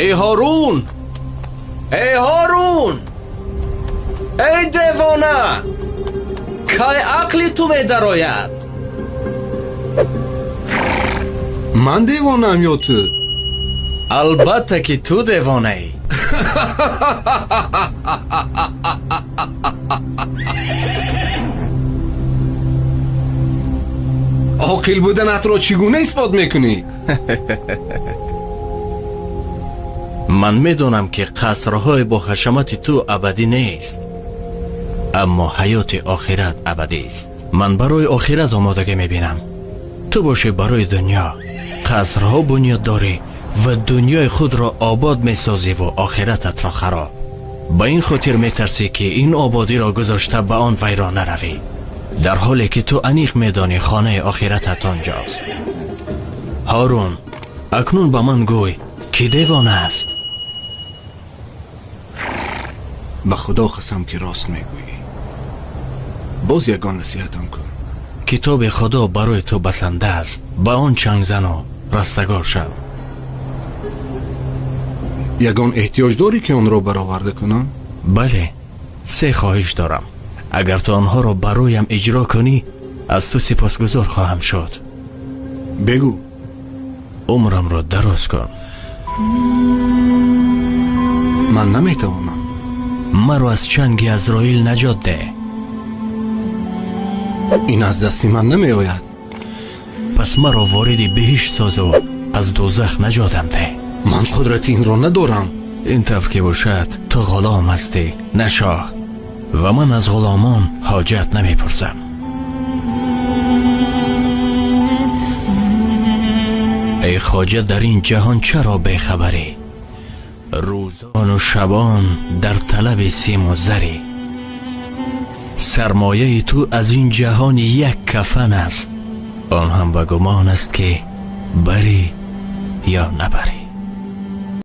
Эй Ҳорун! Эй Ҳорун! Эй девона! Кай ақли ту медарояд? Ман девонаам ё ту? Албатта ки ту девонаӣ. Оқил буданатро чӣ гуна исбот мекунӣ? Ман медонам ки қасрҳои бо ҳашамати ту абадӣ нест, аммо ҳаёти охират абадист. Ман барои охират омодагӣ мебинам. Ту бошӣ барои дунё. Қасрҳо бунёд дорӣ ва дунёи худро обод месозиву охирататро хароб. Ба ин хотир метарсӣ ки ин ободиро гузошта ба он вайрон наравӣ, дар ҳоле ки ту аниқ медонӣ хонаи охиратат онҷост. Ҳорун, акнун ба ман гӯй, ки девона аст? Ба Худо қасам ки рост мегӯӣ. Боз ягон насиҳатам кун. Китоби Худо барои ту басанда аст. Ба он чанг зану растагор шав. Ягон эҳтиёҷ дорӣ ки онро бароварда кунам? Бале, се хоҳиш дорам. Агар ту онҳоро бароям иҷро кунӣ, аз ту сипосгузор хоҳам шуд. Бигӯ. Умрамро дароз кун. Ман наметавонам. Маро аз чанги Азроил наҷот деҳ. Ин аз дасти ман намеояд. Пас маро вориди биҳишт созу аз дӯзах наҷотам деҳ. Ман қудрати инро надорам. Ин тавр ки бошад, ту ғулом ҳастӣ, на шоҳ, ва ман аз ғуломон ҳоҷат намепурсам. Эй хоҷа, дар ин ҷаҳон чаро бехабарӣ? Рӯзону шабон дар талаби симу зарӣ. Сармояи ту аз ин ҷаҳон як кафан аст, он ҳам ба гумон аст ки барӣ ё набарӣ.